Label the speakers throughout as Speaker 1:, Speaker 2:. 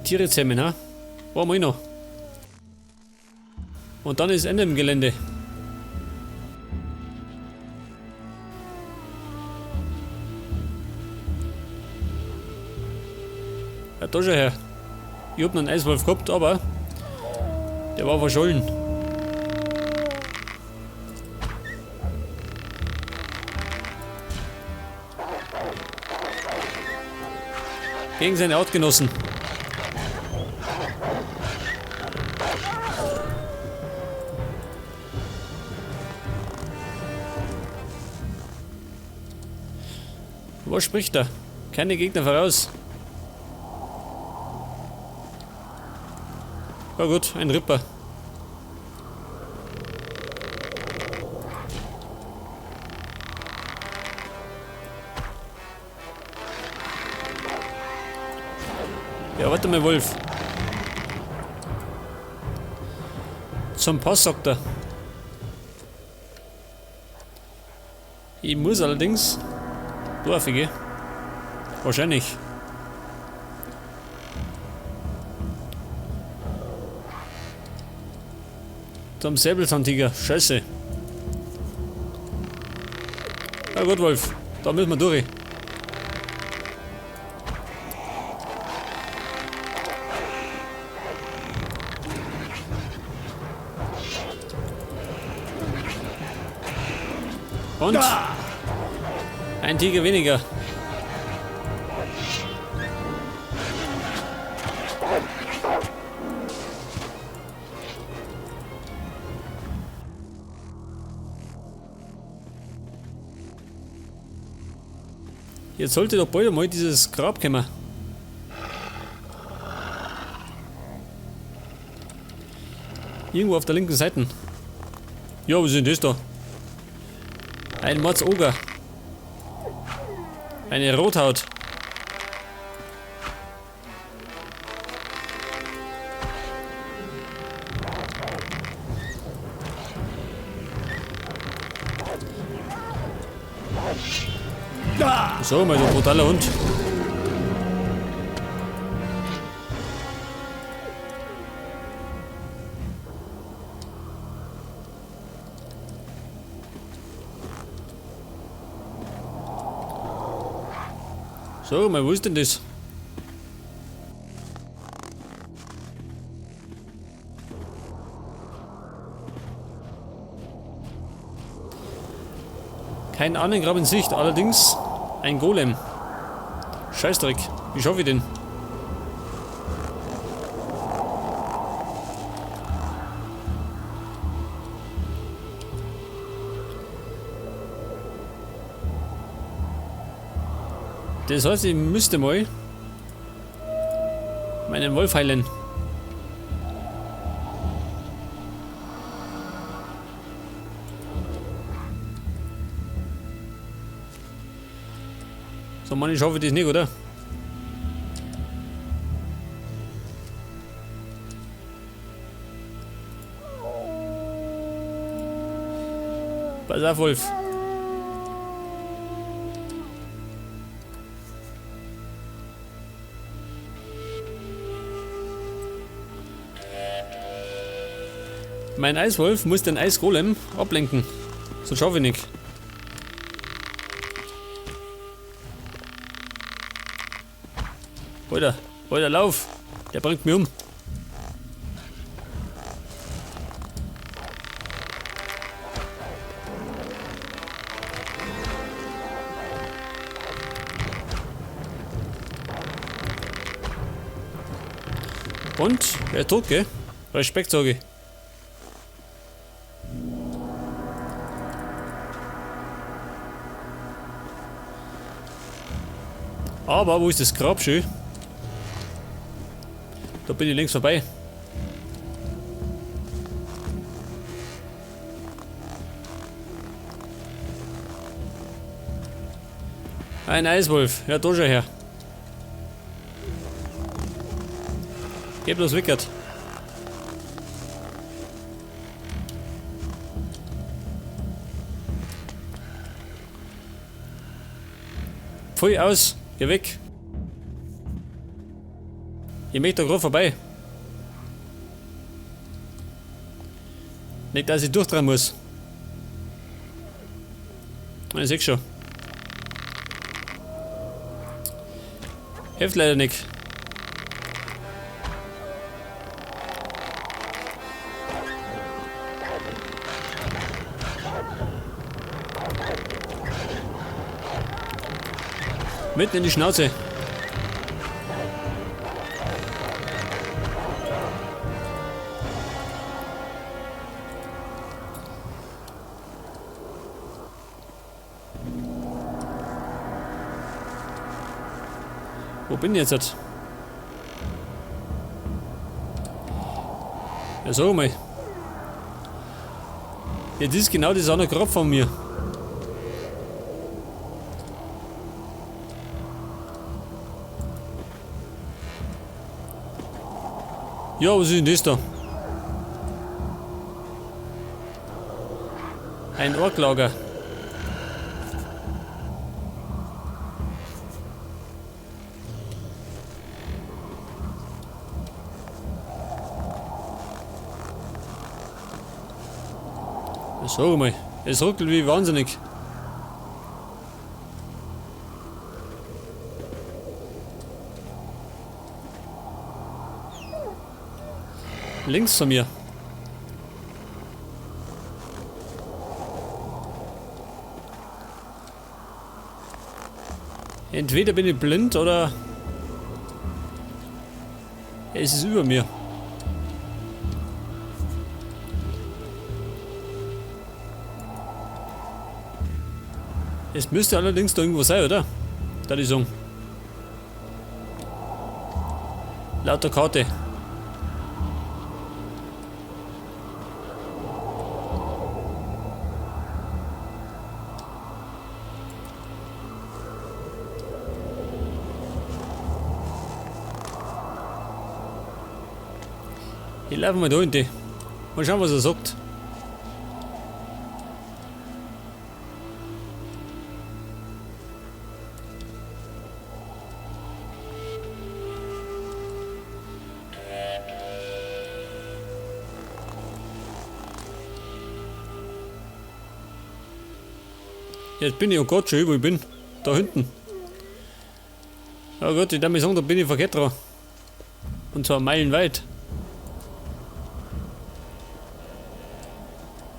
Speaker 1: Tiere zähmen, ha? Brauchen wir eh noch. Und dann ist Ende im Gelände. Ja, da schon her. Ich hab noch einen Eiswolf gehabt, aber der war verschollen. Gegen seine Artgenossen. Was spricht er? Keine Gegner voraus. Ja gut, ein Ripper. Ja, warte mal, Wolf. Zum Pass, sagt er. Ich muss allerdings Dorfige. Wahrscheinlich. Zum Säbelzahntiger. Scheiße. Na gut, Wolf. Da müssen wir durch. Und ein Tiger weniger. Jetzt sollte doch bald einmal dieses Grab kommen. Irgendwo auf der linken Seite. Ja, was ist denn das da? Ein Mordsoger. Eine Rothaut. So, mal so ein brutaler Hund. So, mal, wo ist denn das? Kein Ahnengrab in Sicht, allerdings ein Golem. Scheißdreck, wie schaffe ich den? Das heißt, ich müsste mal meinen Wolf heilen. So, Mann, ich hoffe das nicht, oder? Pass auf, Wolf. Mein Eiswolf muss den Eisgolem ablenken. Sonst schaffe ich nicht. Alter, Alter, lauf! Der bringt mich um. Und? Er ist tot, gell? Respekt, sag ich. Aber wo ist das Grab schön? Da bin ich längst vorbei. Ein Eiswolf, ja da schon her. Geh bloß wickert. Pfui aus, geh weg. Ich möchte da gerade vorbei. Nicht, dass ich durchdrehen muss. Ich seh schon. Hilft leider nicht. Mitten in die Schnauze. Wo bin ich jetzt? Ja, sag mal. Jetzt ist genau das andere Grab von mir. Ja, was ist denn das da? Ein Orklager. Sag mal, es ruckelt wie wahnsinnig. Links von mir. Entweder bin ich blind oder es ist über mir. Es müsste allerdings da irgendwo sein, oder? Da die Song. Laut der Karte. Ich laufe mal da hinten. Mal schauen, was er sagt. Jetzt bin ich, oh Gott, schon wo ich bin. Da hinten. Ja gut, ich darf mir sagen, da bin ich verkehrt dran. Und zwar meilenweit.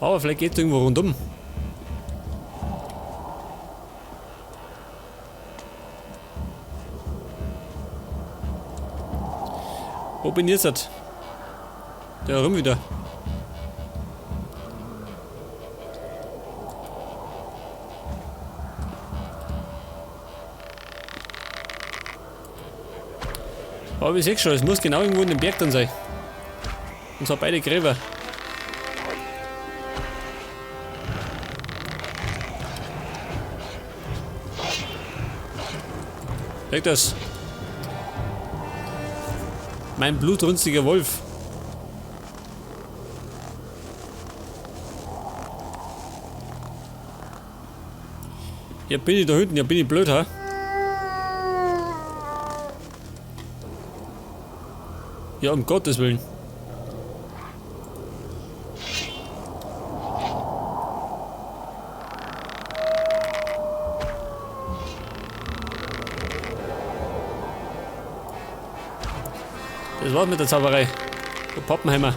Speaker 1: Aber vielleicht geht's irgendwo rundum. Wo bin ich jetzt? Da rum wieder. Aber ich seh schon, es muss genau irgendwo in dem Berg dann sein. Und zwar beide Gräber. Weg das. Mein blutrünstiger Wolf. Ja, bin ich da hinten, ja, bin ich blöd, ha? Ja, um Gottes Willen. Das war's mit der Zauberei. Der Pappenheimer.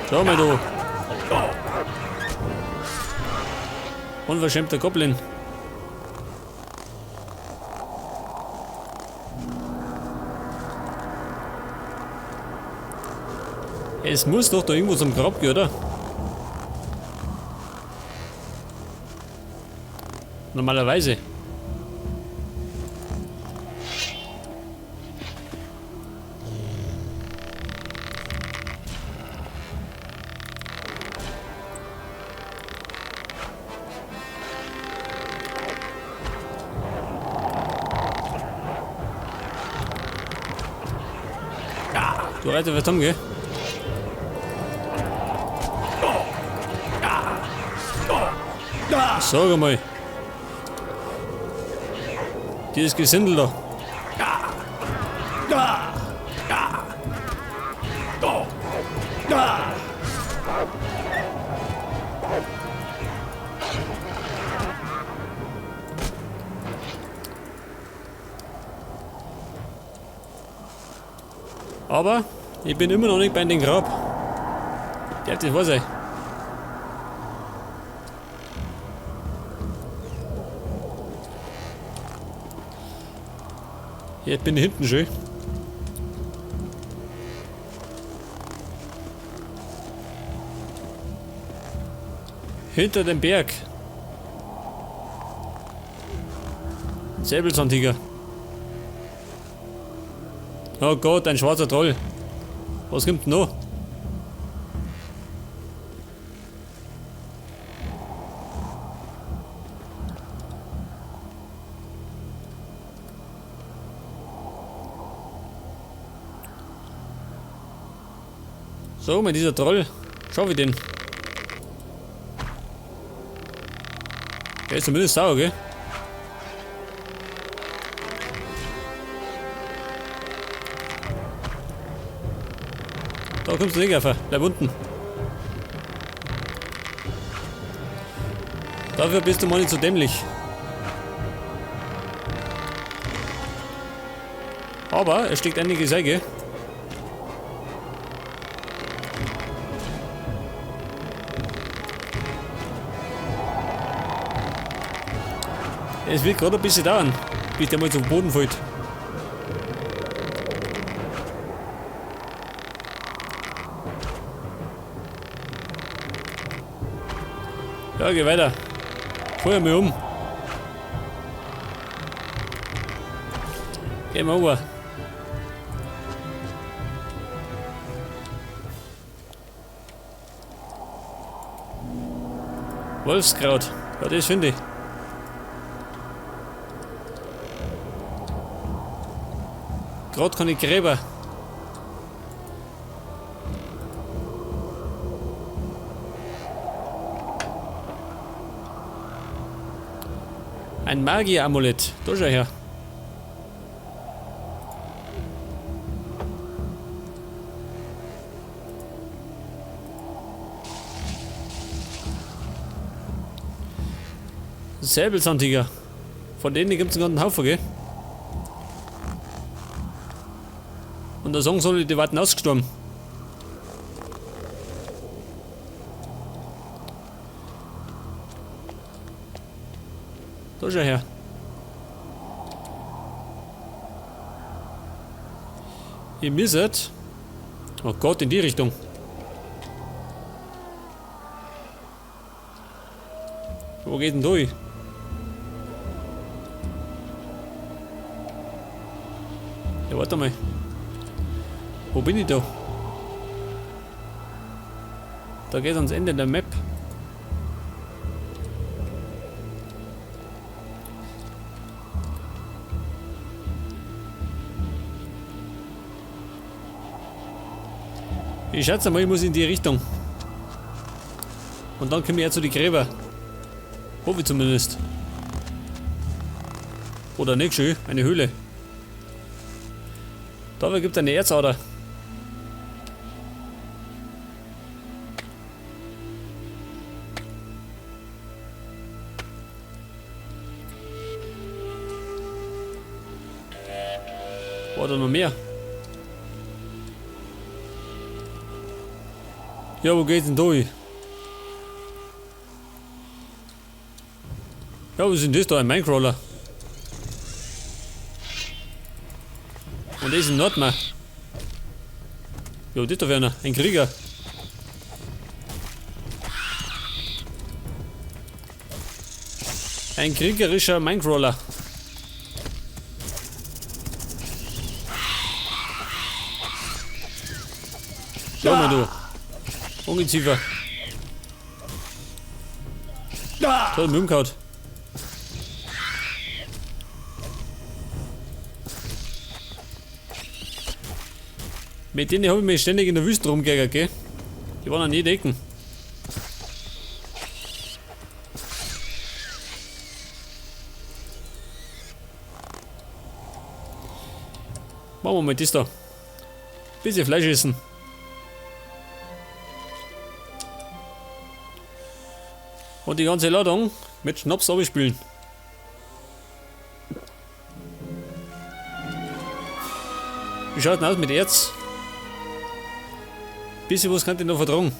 Speaker 1: Schau mal, du. Unverschämter Goblin. Es muss doch da irgendwo zum Grab gehen, oder? Normalerweise. Du Reiter wird haben, gell? Sag einmal. Dieses Gesindel da. Aber ich bin immer noch nicht bei dem Grab. Darf das wahr sein? Jetzt bin ich hinten schon. Hinter dem Berg. Säbelzahntiger. Oh Gott, ein schwarzer Troll. Was kommt denn noch? So, mit dieser Troll. Schau wie den. Der ist zumindest sauer, gell? Da kommst du nicht auf, bleib unten. Dafür bist du mal nicht so dämlich. Aber es steckt einige Säge. Es wird gerade ein bisschen dauern, bis der mal zum Boden fällt. Ja, geh weiter. Feuer mich um. Geh mal rüber. Wolfskraut. Ja, das finde ich. Gerade keine Gräber. Ein Magier-Amulett. Da schau her. Säbelzahntiger. Von denen gibt es einen ganzen Haufen, gell? Und da sagen soll, die warten ausgestorben. Da schau her. Ihr müsst. Oh Gott, in die Richtung. Wo geht denn durch? Ja, warte mal. Wo bin ich da? Da geht ans Ende der Map. Ich schätze mal, ich muss in die Richtung. Und dann komme ich ja zu den Gräber. Hoffe ich zumindest. Oder nicht schön, eine Höhle. Dabei gibt es eine Erzader. War da noch mehr? Ja, wo geht's denn durch? Ja, was ist denn das da? Ein Minecrawler. Und das ist ein Nordmar. Ja, das da wäre einer. Ein Krieger. Ein kriegerischer Minecrawler. Schau mal, du. Ungeziefer. Toll, Mühlenkaut. Mit denen habe ich mich ständig in der Wüste rumgeärgert, gell? Die waren an jeder Ecke. Machen wir mal das da. Bisschen Fleisch essen. Und die ganze Ladung mit Schnaps abspülen. Wie schaut denn aus mit Erz? Bisschen was kann ich noch vertragen.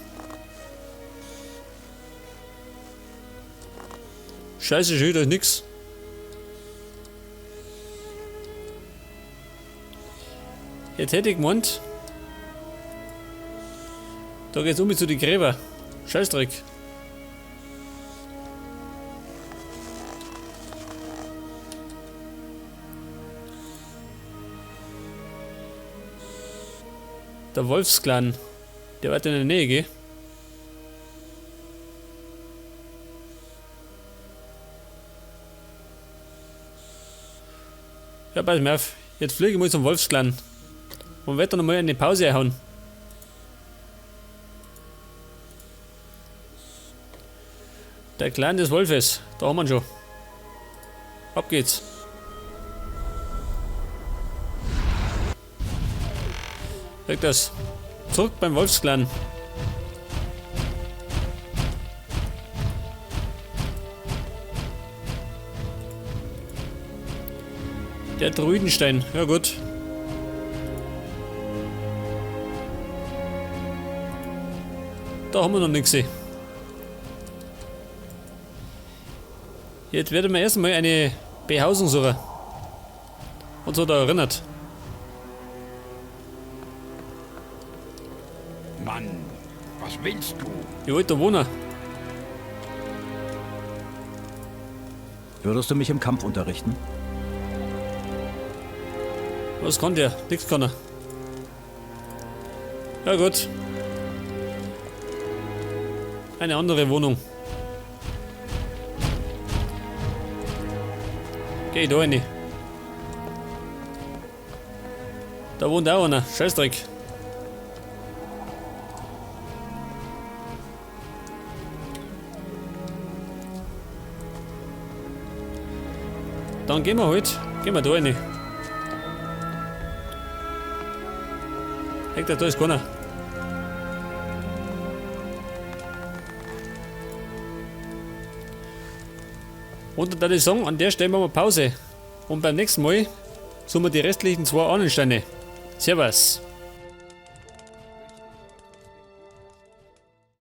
Speaker 1: Scheiße, schön, da ist nix. Jetzt hätte ich gemeint, da geht's um zu die Gräber. Scheißdreck. Der Wolfsclan. Der weiter in der Nähe, gell? Ja, pass mal auf. Jetzt fliege ich mal zum Wolfsclan. Und werde dann nochmal eine Pause einhauen. Der Clan des Wolfes. Da haben wir ihn schon. Ab geht's. Weg das. Zurück beim Wolfsclan. Der Druidenstein. Ja gut. Da haben wir noch nichts gesehen. Jetzt werden wir erstmal eine Behausung suchen. Und so da erinnert.
Speaker 2: Mann, was willst du?
Speaker 1: Ich wollte da wohnen.
Speaker 3: Würdest du mich im Kampf unterrichten?
Speaker 1: Was kann der? Nix kann er. Ja gut. Eine andere Wohnung. Geh da rein. Da wohnt auch einer. Scheißdreck. Dann gehen wir halt. Gehen wir da rein. Hector, da ist keiner. Und dann würde ich sagen, an der Stelle machen wir Pause. Und beim nächsten Mal suchen wir die restlichen 2 Ahnensteine. Servus.